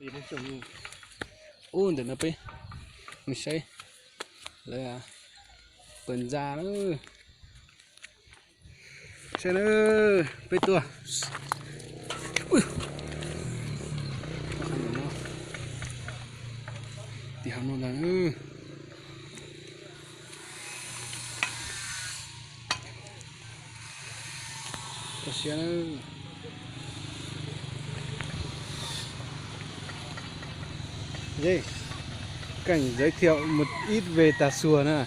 Ub, ntawm no peb mus saib lawv pawv ntxa na. Saib na, peb tuaj tim hav no ntag. Kênh giới thiệu một ít về Tà Xùa na.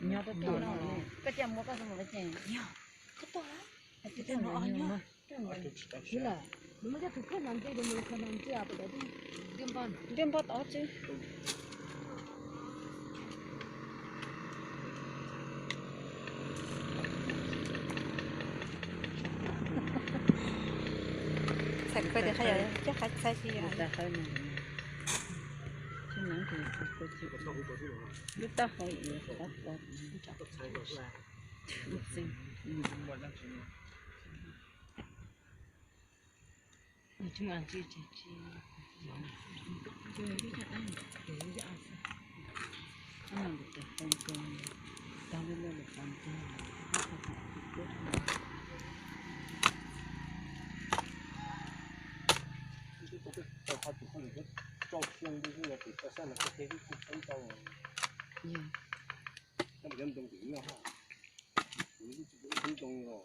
Nyob rau tom no, koj cia muab koj xov mas, koj tuaj, koj tuaj no, nyob, nws muaj coj tus kheej hnav ntse, nws mus hnav ntse, ntiaj npaj tod tsis. Txhais koj tias qab yog coj qab txhais tsis yog. Lub taub hau yuav qab pom.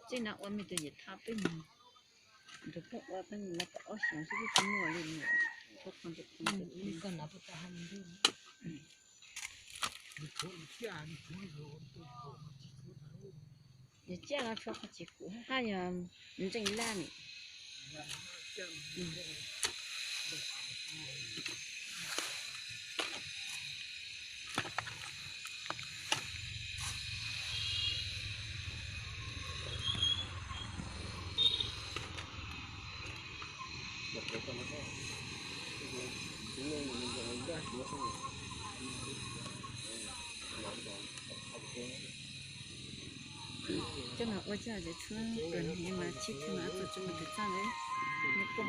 Txij no ua me tus yawm thab peb mus, nrog peb ua peb mus no kaum ob xyoos xwb twb tsis muaj li mus. Koj no puas tau hais ntej? Yog ciaj no tshuav qhov tsis kuv haj yog ntseej laj ni. Coj los ua coj ces tshuab tuas hniav mas tshib tug mas tuaj tsis mus twg txaj li. Ntawm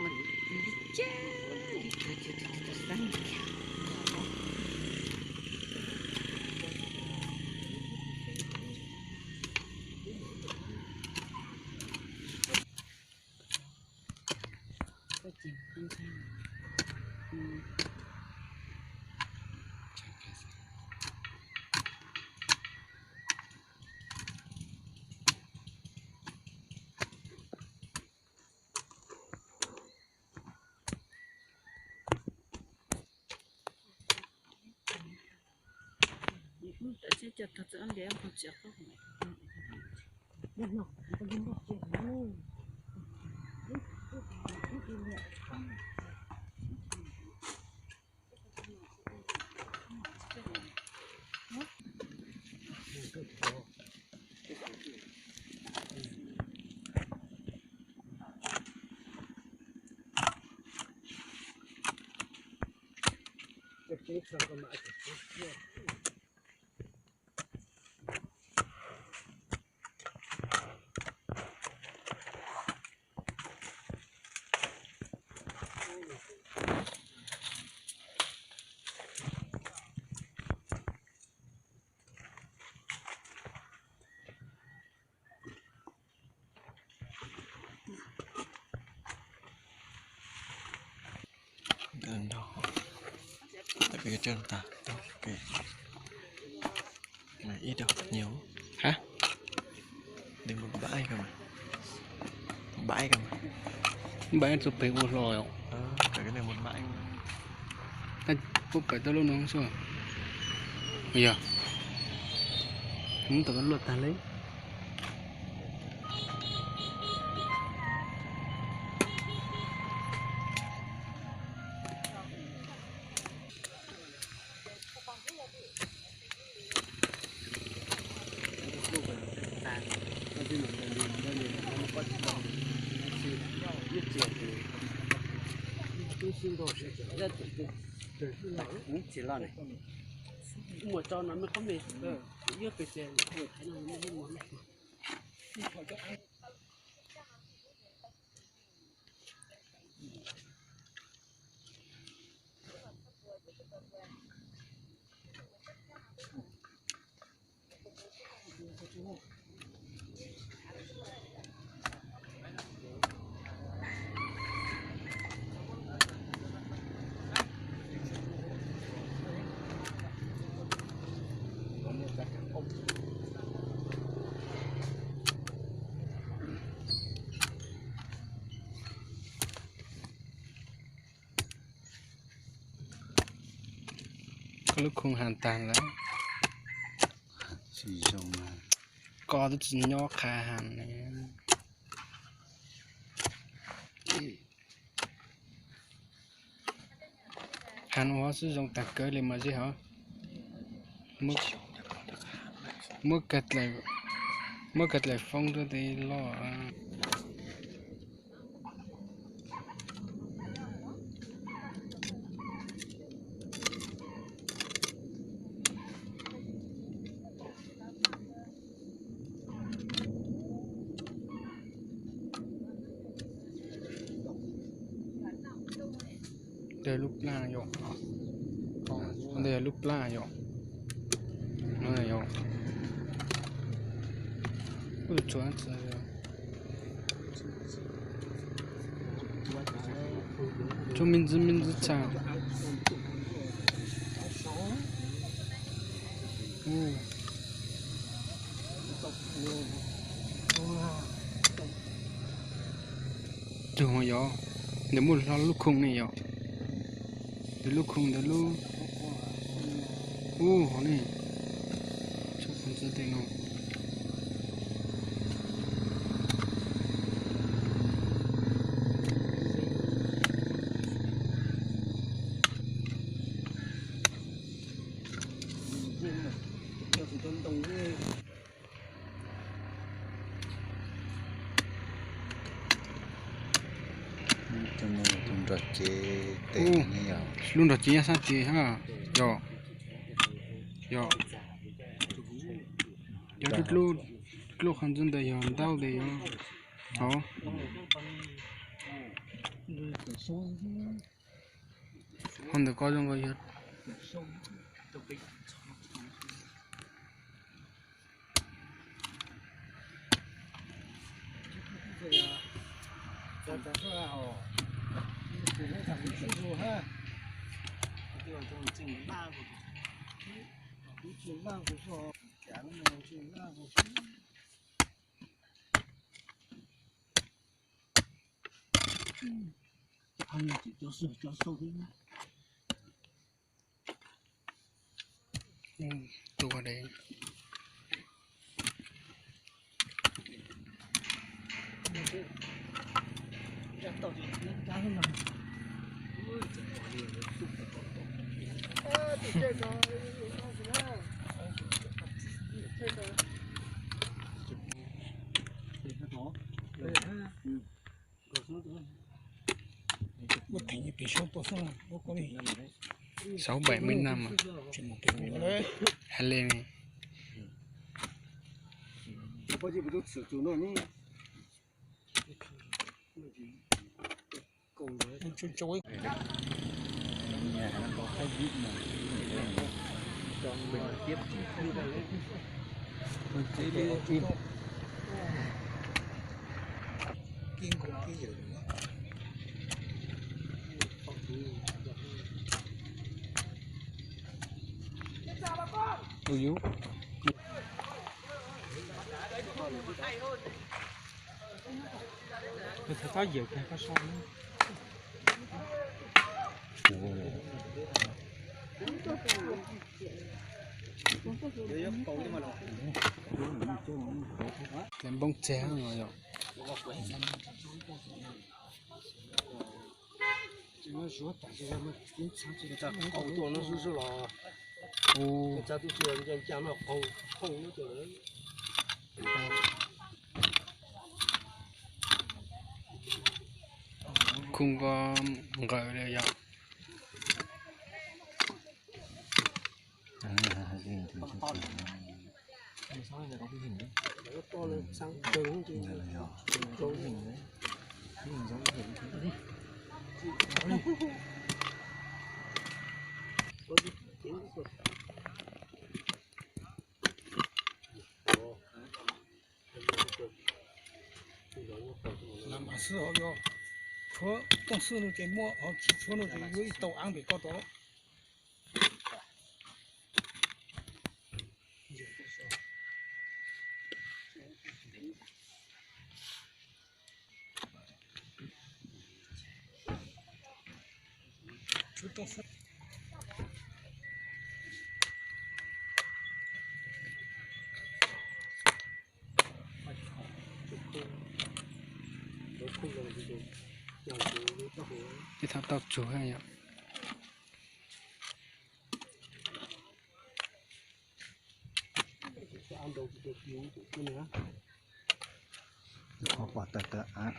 no, ib, ib, nhiều. Hả? Đi một bãi cơ mà. Một bãi cơ mà. Bãi txog pem ua hlo yom. Ờ, cái này một bãi. Puab pais tau lub no xwb. Yog. Hnub tom luaj tag li. Mus tso no me qhob me, yuav pes ces ua thav no me qhob me. Koj lub khooj has tag lawm. Tsis zoo, koj twb tsis nyob qha has ne. Has ua xwb zoo tag kawg li mas zeb hov. Muab, muab kag dlaim foob rau tes loj. Ntawm lub plaj yom. Ntawm lub plaj yom. No yom. Ub, tshuav txawv. Tshuav me ntxwv me ntxwv tshaj. Tug yom, ntawm muaj hlo lub khooj ne yom. Ntawm lub khooj ntawm lub, ub, hov ne. Tshuav qhov ntxwv tej no. Lub nrog cev tes ne yom. Lub nrog cev nyob sab tes hab. Yog, yog, yog, dlub qhov ntxwv ntawd yog ntaub tes yog hov. Hov ntawm ko zoo nkaus yog. Tua dej. Sáu bảy mươi năm à? Hai len. Ui yus. Thov txhob yawm kiag koj so. Tes npoob tseg no yom. Ua, khung ko nqawm li yom. Lam av xwb os, yog tshuab tooj xwb no ces muaj, ho tsis tshuab no ces yuav ib tau av npem koj tod. Ib thaj toj tsug yom. Qhov pom tawm tawm av.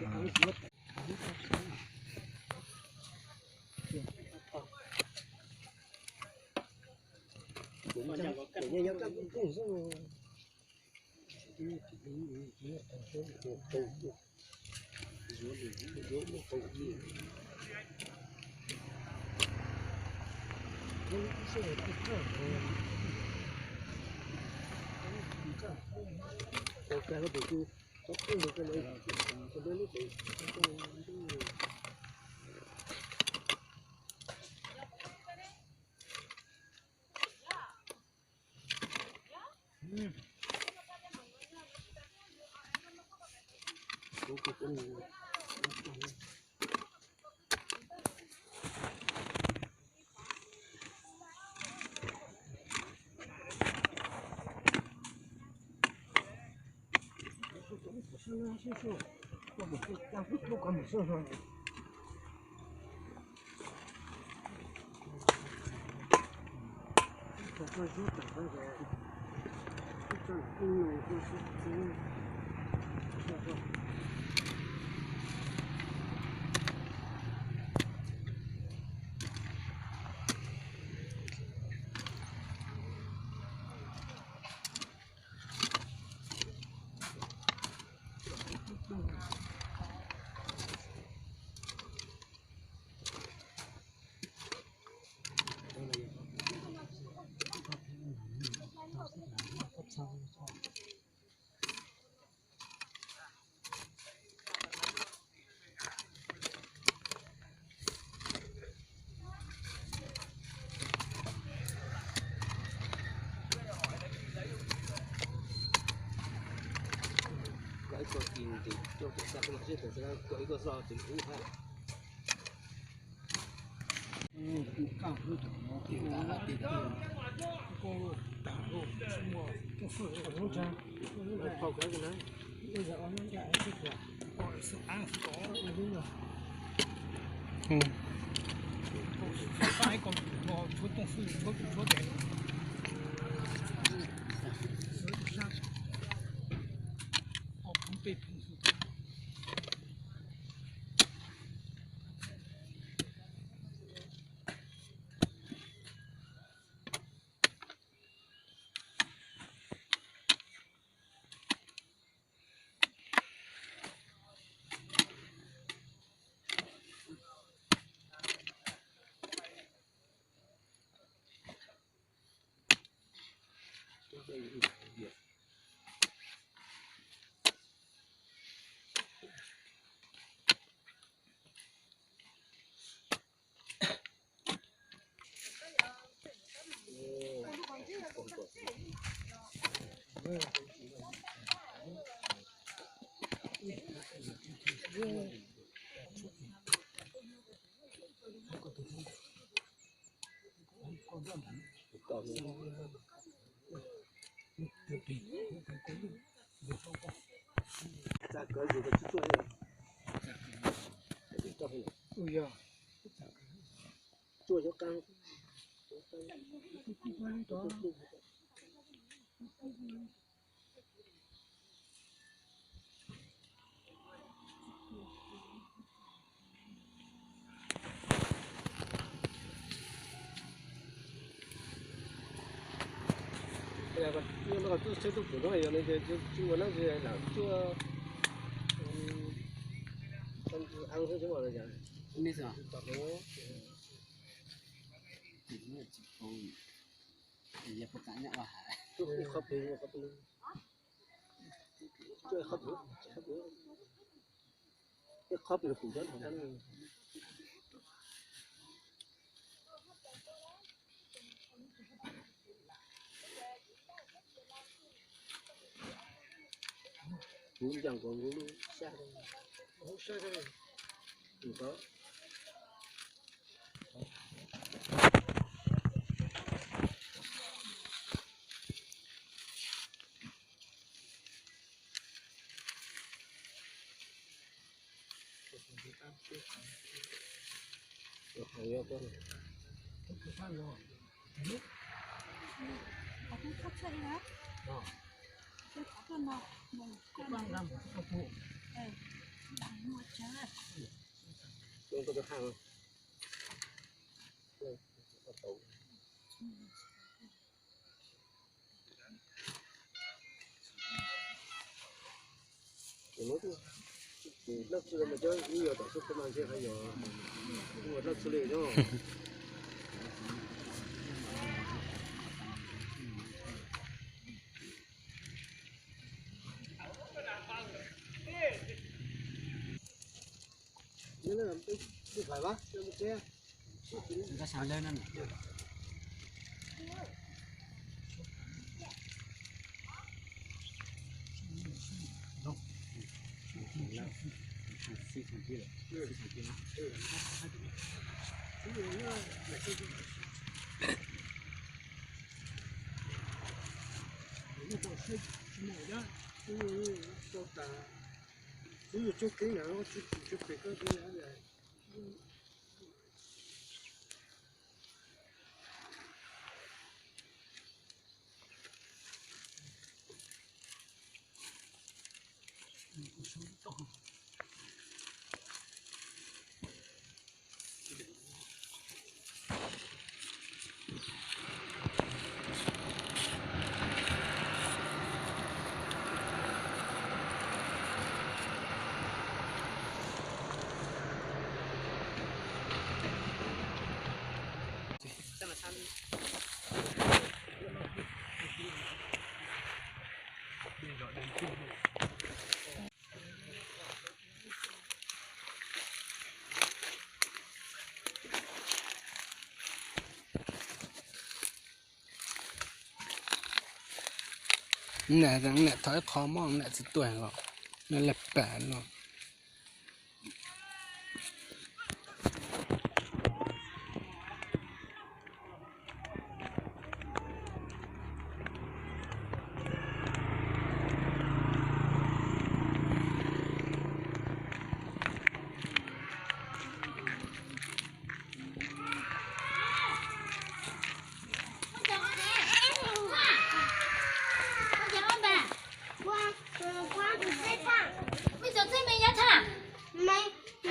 Tub tsheb tub pum no yog tsis muaj neeb lam cuab eeb xwb. Ib qhov plig, ib qhov plig, ib qhov plig, ib qhov plig kuv cov no. Kuv ncaag kuv lub sab, lub sab, Dlaab tsi mas cov ib yog tom sub kub mas ntshe qhov yog ua dlaab tsi li no. Nam, nam thov ib qho mog, nam txiv tuag los, nam laj pam no.